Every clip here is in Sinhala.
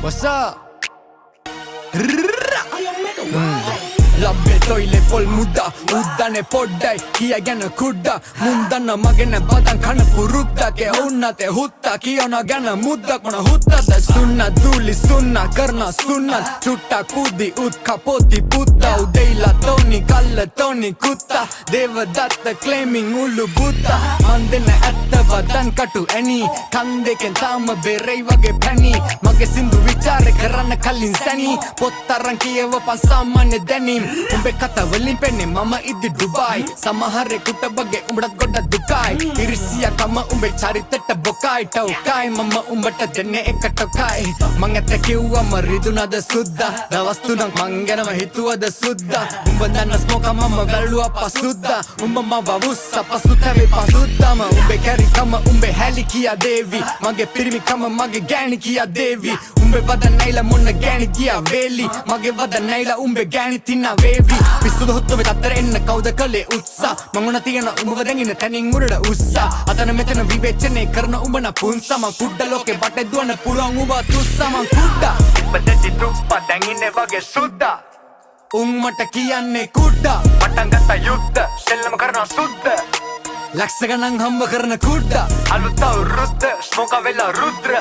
What's up? ලබ්බේ තොයිලේ පොල් මුඩ්ඩා උද්දනේ පොඩ්ඩයි කිය ගැන කුඩ්ඩා. මුන් දන්න මගෙන බදන් කන පුරුද්දක්. ඒ උන්නතේ හුත්තා කියන ගැන මුද්දක්. මොන හුත්තද? සුන්න දූලි සුන්න කරන සුන්නත් චුට්ටක් පුදි උත් කපොති පුත්තා. උදෙයිලා තෝනි කල්ල තෝනි කුත්තා. දේවදත්ත ක්ලේමින් උළු බුත්තා. මන් දෙන්න ඇත්ත වදන් කටු ඇනි. කන් දෙකෙන් තාම බෙරෙයි වගේ පැණි. මගේ සින්දු විචාර කරන්න කලින් සැනි පොත් අරන් කියවපන් සාමාන්‍ය දැනීම්. උඹේ කතා වලින් පෙන්නේ මම ඉදි ඩුබායි. සමහරෙකුට වගේ උඹටත් ගොඩක් දුකයි. ඉරිසියාකම උඹේ චරිතෙට බොකයි. ටවුකයි මම උඹට දෙන්නේ එක ටොකයි. මං ඇත්ත කිව්වම රිදුනද සුද්දා? දවස් 3ක් මං ගැනම හිතුවද සුද්දා? උඹ දන්න ස්මෝක මම වැළුවා පසුද්දා. උඹ මව වුස්ස පසු තැවේ පසුද්දාම. උඹේ කැරිකම උඹේ හැලි කියා දේවි. මගේ පිරිමිකම මගේ ගෑණි කියා දේවි. උඹේ වදන් ඇයිලා මොන ගෑණි ගියා වේලි. මගේ වදන් ඇයිලා උඹේ ගෑණි තින්නා වේවි. පිස්සුද හොත්තුවේ තත්තර එන්න කවුද කළේ උත්සාහ? මං උන තියෙන උඹව දැන් ඉන්න තැනින් උඩට උස්සා. අතන මෙතන විවේචනය කරන උඹ නා පුන්සා. මං කුඩ්ඩ ලෝකේ වටේ දුවන පුළුවන් උඹ තුස්සා. මං කුඩ්ඩා. ඉපදෙද්දි තුප්පා, දැන් ඉන්නේ වගේ සුද්දා. උන් මට කියන්නේ කුඩ්ඩා. පටන් ගත්ත යුද්ධ, සෙල්ලම කරනවා සුද්ද. ලක්ෂ ගණන් හම්බ කරන කුඩ්ඩා. අලුත් අවුරුද්ද, ස්මෝක වෙලා රුද්‍ර.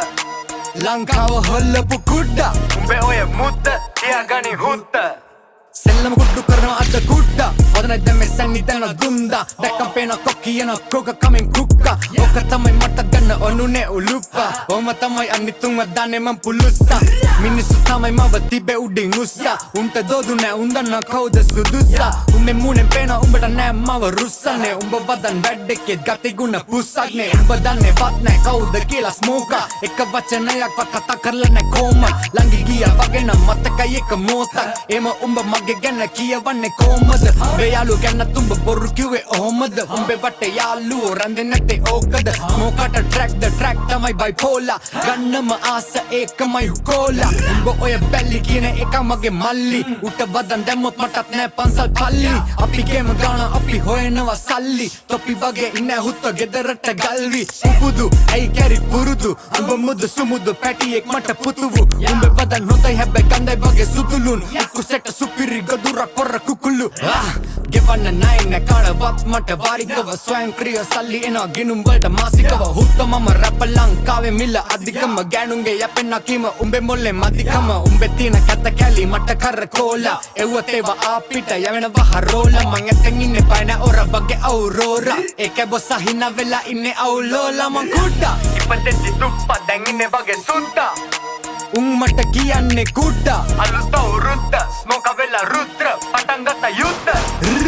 ලංකාව හොල්ලපු කුඩ්ඩා. උඹේ ඔය මුද්ද තියාගනි හුත්ත. සෙල්ලම කුඩ්ඩු කරනවා අද කුඩ්ඩා. වදන දැම්මේ සැන්නි දැන දුන්දා. දැක්කම් පේන කොක්කියන ක්‍රෝක කමින් කුක්කා. ඕක තමයි මට ගන්න ඔනුනේ උලුප්පා. ඔහොම තමයි අනිත් උන්ව දාන්නේ මං පුලුස්සා. මිනිස්සු තමයි මව තිබේ උඩින් උස්සා. උන්ට දෝදු නෑ, උන් දන්නා කවුද සුදුස්සා. උඹේ මූණෙන් පේන උඹට නෑ මව රුස්සන්නේ. උඹ වදන් වැඩ එකේ ගතිගුණ පුස්සක් නේ. උඹ දන්නේ වත් නෑ කවුද කියලා ස්මෝකා. එක වචනයක්වත් කතා කරලා නෑ කොහොමද. ළඟි ගියා වගේ නම් මතකයි එක මොහොතක්. එම උඹ මගේ ගැන කියවන්නේ කොහමද? උඹේ යාළුවෝ ගැන තුඹ බොරු කිව්වේ ඔහොමද? උඹේ වටේ යාළුවෝ රැඳෙන්නේ නැත්තේ ඕකද? ස්මෝකට ට්‍රැක් ද ට්‍රැක් තමයි බයිපෝලා. ගන්නම ආස ඒකමයි හුකෝලා. උඹ ඔය බැල්ලි කියන එක මගේ මල්ලි. උට වදන් දැම්මොත් මටත් නෑ පන්සල් පල්ලි. අපි ගේම ගාන අපි හොයනවා සල්ලි. තොපි වගේ ඉන්න හුත්ත ගෙදරට ගල්වි. උපුදු ඇයි කැරි පුරුදු? උඹ මුදු සුමුදු පැටියෙක් මට පුතු වූ. උඹ වදන් හොඳයි, හැබැයි ගඳයි වගේ සුදුලුන්. උකුසෙට සුපිරි ගදුරක් පොර කුකුළු. ආ ගෙවන්න නයි නෑ කාටවත් මට වාරිකව. ස්වයංක්‍රීය සල්ලි එනවා ගිනුම් වලට මාසිකව. හුත්ත මම රැප ලංකාවේ මිල අධිකම. ගෑනුන්ගේ යැපෙන කීම උඹේ මොලේ මදිකම. උඹේ තියෙන කැත කැලි මට කර කෝලා. එව්ව තේවා අපිට යවෙන වහරෝලා. මං ඇත්තෙන් ඉන්නේ පයින් ඔර වගේ අවුරෝරා. ඒක බොස හිනා වෙලා ඉන්නේ අවුලෝලා. මං කුඩ්ඩා. ඉපදෙද්දි තුප්පා, දැන් ඉන්නේ වගේ සුද්දා. උන් මට කියන්නේ කුඩ්ඩා. අලුත් අවුරුද්ද, ස්මෝක වෙලා රුද්‍ර. පටන් ගත්ත යුද්ධ.